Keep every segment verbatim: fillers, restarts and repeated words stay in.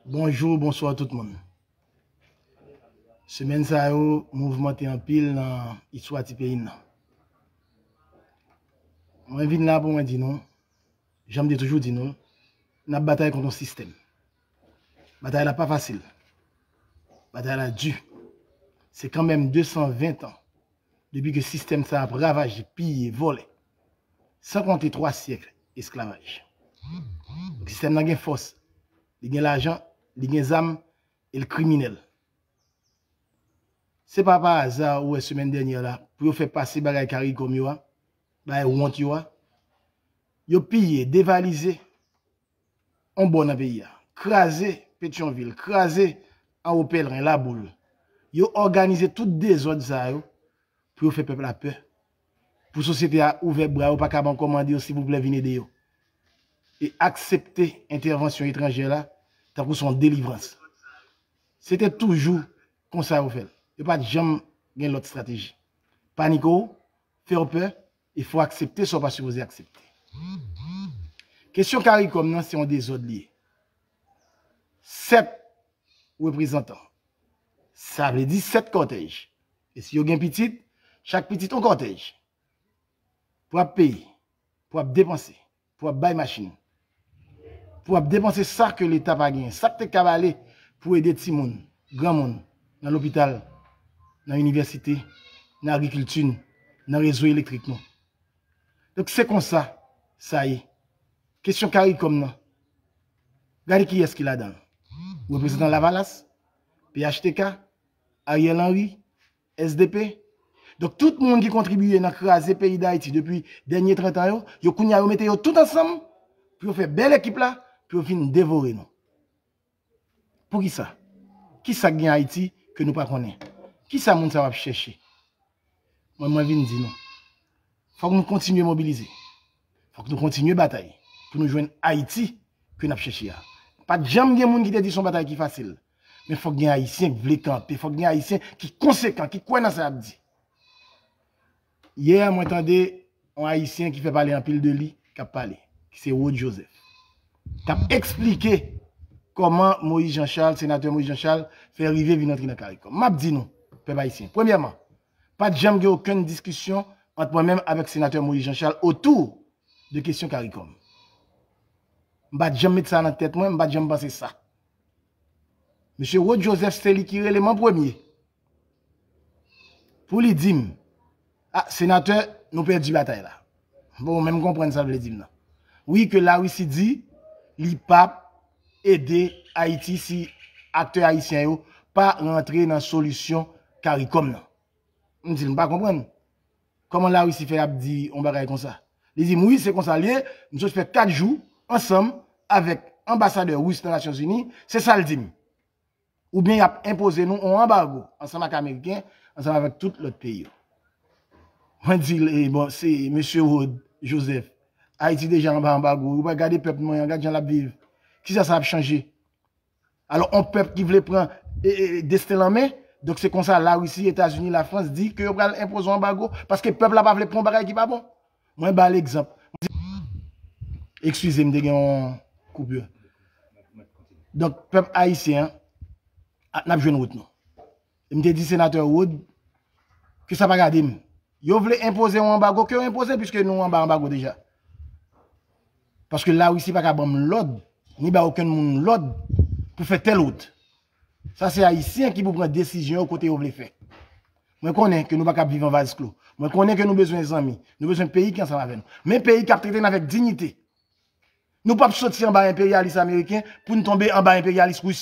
Bonjou, bonswa tout moun. Semèn sa yo mouvmante anpil nan istwa ti peyi n nan. Mwen vin la pou mwen di nou, jan m te toujou di nou, n ap batay kont yon sistèm. Batay la pa fasil. Batay la di. Se kanmenm de san ven tan depi ke sistèm sa ap ravaje, piye, vòlè, san konte twa syèk esklavaj. Donk, sistèm nan gen fòs, li gen lajan, li gen zam, e l kriminèl. Se pa pa aza ou wè semèn dènyè la, pou yo fè pase bagay CARICOM yo a, bagay wont yo a, yo piye, devalize yon bò nan peyi a, kraze Petyonvil, kraze Anwo Pèlren, Laboul. Yo òganize tout dezòd sa yo pou yo fè pèp la pè. Pou sosyete a ouvè bra yo, pa kab ankò mande yo silvouplè vin ede yo. E aksepte entèvansyon etranjè la tankou se yon delivrans. Se te toujou konsa yo fè l. Yo pa t janm gen lòt estrateji. Panike w, fè w pè, e fò w aksepte sa w pa sipoze aksepte. Kesyon CARICOM nan se yon dezòd li ye. Sèt reprezantan. Sa vle di sèt kòtèj. E si yo gen pitit, chak pitit yon kòtèj. Pou ap peye, pou ap depanse, pou ap bay machin, pou ap depanse sa ke Leta pa genyen, sa k te kab ale pou ede timoun, granmoun, nan lopital, nan inivèsite, nan agrikilti n, nan rezo elektrik nou. Donk, se konsa sa ye. Kesyon CARICOM nan, gade kiyès ki ladan l. Reprezantan Lavalas, P H T K, Ariel Henry, S D P. Donk, tout moun ki kontribiye nan kraze peyi Dayiti depi dènye trant an yo, yo kounye a yo mete yo tout ansanm pou yo fè bèl ekip la, pou yo vin devore nou. Poukisa? Kisa k gen Ayiti ke nou pa konnen? Kisa moun sa yo ap chèche? Mwen, mwen vin di nou, fòk nou kontinye mobilize. Fòk nou kontinye batay pou nou jwenn Ayiti ke n ap chèche a. Pa t janm gen moun ki te di se yon batay ki fasil. Men fòk gen Ayisyen k vle kanpe, fòk gen Ayisyen ki konsekan, ki kwè nan sa y ap di. Yè, mwen tande yon Ayisyen ki fè pale anpil de li, k ap pale, ki se Rod Joseph. K ap eksplike kòman Moïse Jean Charles, senatè Moïse Jean Charles, fè rive vin antre nan CARICOM. M ap di nou, pèp ayisyen, premyèman, pa t janm gen okenn diskisyon ant mwen menm avèk senatè Moïse Jean Charles otou de kesyon CARICOM. M pa t janm met sa nan tèt mwen, m pa t janm panse sa. Mesye Rod Joseph se li ki rele m an premye pou li di m, "A, senatè, nou pèdi batay la." Bon, men m konprann sa l vle di m nan. Wi, ke Larisi di li p ap ede Ayiti si aktè ayisyen yo pa rantre nan solisyon CARICOM nan. M di l, "M pa konprann. Kòman Larisi fè ap di yon bagay konsa?" Li di m, "Wi, se konsa l ye. M sot fè kat jou ansanm avèk anbasadè ris nan Nasyonzini. Se sa l di m. Oubyen y ap enpoze nou yon anbago ansanm ak Ameriken, ansanm avèk tout lòt peyi yo." Mwen di l, "E bon, se mesye Rod Joseph. Ayiti deja anba anbago. Ou pa gade pèp nou an, gade jan l ap viv. Kisa sa ap chanje?" Alò, yon pèp ki vle pran e, e, desten l an men, donk se konsa Larisi, Etazini, Lafrans di ke yo pral enpoze yon anbago, paske pèp la pa vle pran yon bagay ki pa bon. Mwen ba l egzanp. Eskize m, te gen yon koupir. Donk, pèp ayisyen an, a, n ap jwenn wout nou. E m te di senatè Rod ke sa pa gade m. Yo vle enpoze yon anbago, ke yo enpoze, piske nou anba anbago deja. Paske Larisi pa ka ban m lòd, ni ba okenn moun lòd pou fè tèl wout. Sa se Ayisyen ki pou pran desizyon yo kote yo vle fè. Mwen konnen ke nou pa ka ap viv an vaz klo. Mwen konnen ke nou bezwen zanmi. Nou bezwen peyi ki ansanm avè nou. Men peyi k ap trete n avèk diyite. Nou p ap soti anba enperyalis ameriken pou n tonbe anba enperyalis ris.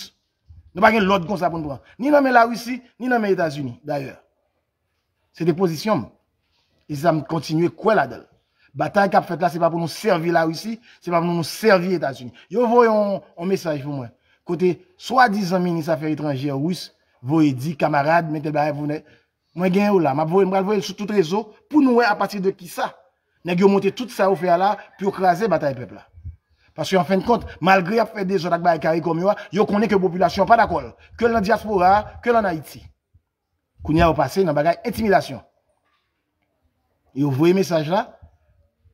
Nou pa gen lòd konsa pou n pran. Ni nan men Larisi, ni nan men Etazini, dayè. Se te pozisyon m. E se sa m kontinye kwè ladan l. Batay k ap fèt la, se pa pou nou sèvi Larisi, se pa pou nou sèvi Etazini. Yo voye yon, yon mesaj pou mwen. Kote swadizan minis afè etranjè ris voye di, "Kamarad, men tèl bagay pou nèg." Mwen gen yo la, m ap voye, m pral voye l sou tout rezo pou nou wè apati de kisa nèg yo monte tout sa yo fè a la pou yo kraze batay pèp la. Paske an fen de kont, malgre y ap fè dezòd ak bagay CARICOM yo a, yo konnen ke popilasyon an pa dakò l, ke l nan dyaspora a, ke l ann Ayiti. Kounye a yo pase nan bagay entimidasyon. Yo voye mesaj la.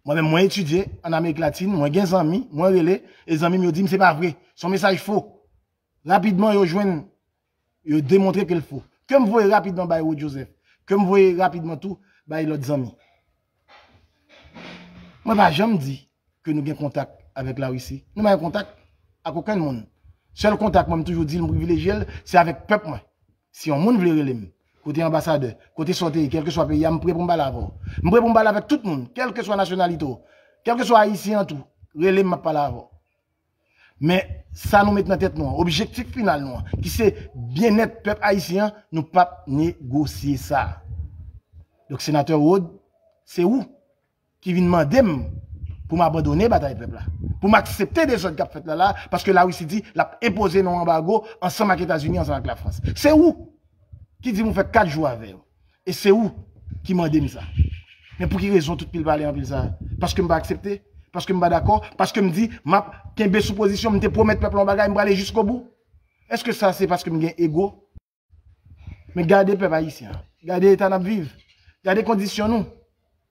Mwen menm, mwen etidye ann Amerik Latin, mwen gen zanmi, mwen rele, e zanmi m yo di m se pa vre. Se yon mesaj fo. Rapidman, yo jwenn, yo demontre ke l fo. Ke m voye rapidman bay Rod Joseph. Ke m voye rapidman tou bay lòt zanmi. Mwen pa janm di ke nou gen kontak avèk Larisi. Nou pa gen kontak ak okenn moun. Sèl kontak mwen, m toujou di l, m privilejye l, se avèk pèp mwen. Si yon moun vle rele m, kote anbasadè, kote sa w te ye, kèlkeswa peyi a, m prè pou m pale avè w. M prè pou m pale avèk tout moun, kèlkeswa nasyonalite w, kèlkeswa ayisyen an tou, rele m, m ap pale avè w. Men sa nou met nan tèt nou an, objektif final nou an, ki se byennèt pèp ayisyen an, nou p ap negosye sa. Donk, senatè Rod, se ou ki vin mande m pou m abandone batay pèp la, pou m aksepte dezòd k ap fèt la la, paske Larisi di l ap enpoze nou anbago ansanm ak Etazini, ansanm ak Lafrans. Se ou ki di m ou fè kat jou avè yo. E se ou ki mande m sa. Men pou ki rezon tout pil pale anpil sa? Paske m pa aksepte? Paske m pa dakò? Paske m di m ap kenbe sou pozisyon, m te pwomèt pèp la yon bagay, m prale jiskobou? Èske sa se paske m gen ego? Men gade pèp ayisyen an. Gade eta n ap viv. Gade kondisyon nou.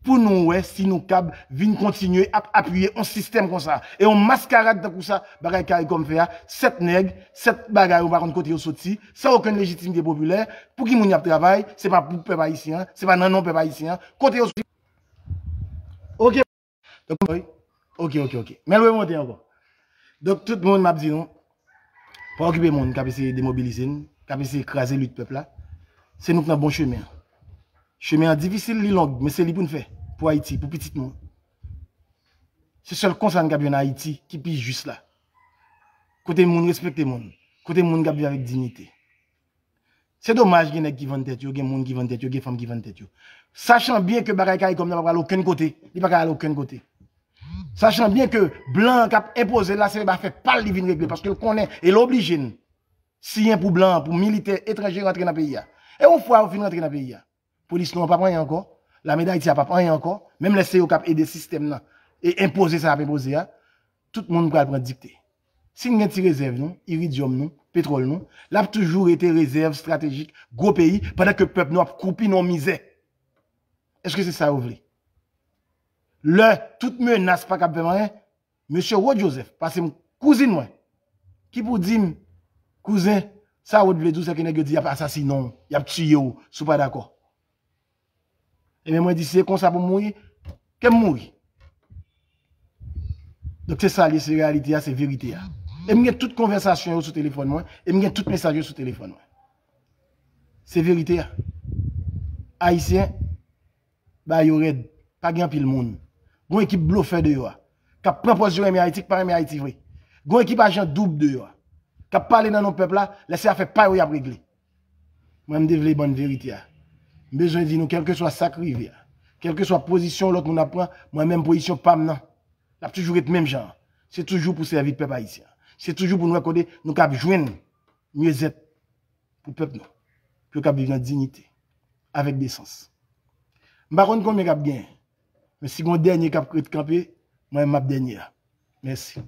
Pou nou wè si nou kab vin kontinye ap apiye yon sistèm konsa. E yon maskarad tankou sa, bagay CARICOM fè a, sèt nèg, sèt bagay ou pa konn kote yo soti, san okenn lejitimite popilè, pou ki moun y ap travay, se pa pou pèp ayisyen an, se pa nan non pèp ayisyen an, kote yo soti. Ok. Donk, wi. Ok, ok, ok. Men l remonte ankò. Donk, tout moun, m ap di nou, pa okipe moun k ap eseye demobilize n, k ap eseye kraze lit pèp la. Se nou k nan bon chemen an. Chemen an difisil, li long, men se li pou n fè. Pou Ayiti, pou pitit nou. Se sèl konsa n kab jwenn Ayiti ki pi jis la. Kote moun respekte moun. Kote moun kab viv avèk diyite. Se domaj gen nèg ki vann tèt yo, gen moun ki vann tèt yo, gen fanm ki vann tèt yo. Sachan byen ke bagay CARICOM nan pa pral okenn kote, li pa ka al okenn kote. Sachan byen ke blan an k ap enpoze l la, se afè pa l li vin regle, paske l konnen e l oblije n siyen pou blan an, pou militè etranje rantre nan peyi a. E yon fwa yo fin rantre nan peyi a, polis nou an p ap anyen ankò, lame Dayiti a p ap anyen ankò, menm lè se yo k ap ede sistèm nan e enpoze sa y ap enpoze a, tout moun pral pran dikte. Si n gen ti rezèv nou, iridyòm nou, petwòl nou, l ap toujou rete rezèv estratejik gwo peyi, pandan ke pèp nou ap kroupi nan yon mizè. Èske se sa yo vle? Lè tout menas pa kab fè m anyen, mesye Rod Joseph, pase m kouzin mwen, ki pou di m, kouzen, sa Rod vle di w, se ke nèg yo di y ap asasinen w, y ap tiye w, si w pa dakò. Ebyen, mwen di, si se konsa pou m mouri, ke m mouri. Donk, se sa l ye, se reyalite a, se verite a. E m gen tout konvèsasyon yo sou telefòn mwen, e m gen tout mesaj yo sou telefòn mwen. Se verite a. Ayisyen, ba yo rèd. Pa gen anpil moun. Gon ekip blofè deyò a, k ap pran pòz yo renmen Ayiti, k pa renmen Ayiti vre. Gon ekip ajan doub deyò a, k ap pale nan non pèp la, lè se afè pa yo y ap regle. Mwen, m te vle bann verite a. M bezwen di nou, kèlkeswa sa k rive a, kèlkeswa pozisyon lòt moun ap pran, mwen menm pozisyon pa m nan, l ap toujou ret menm jan an. Se toujou pou sèvi pèp ayisyen an. Se toujou pou n wè kote nou kab jwenn myezèt pou pèp nou, pou yo kab viv nan diyite, avèk desans. M pa konn konbyen k ap genyen, men si gon dènye k ap ret kanpe, mwen menm m ap dènye a. Mèsi.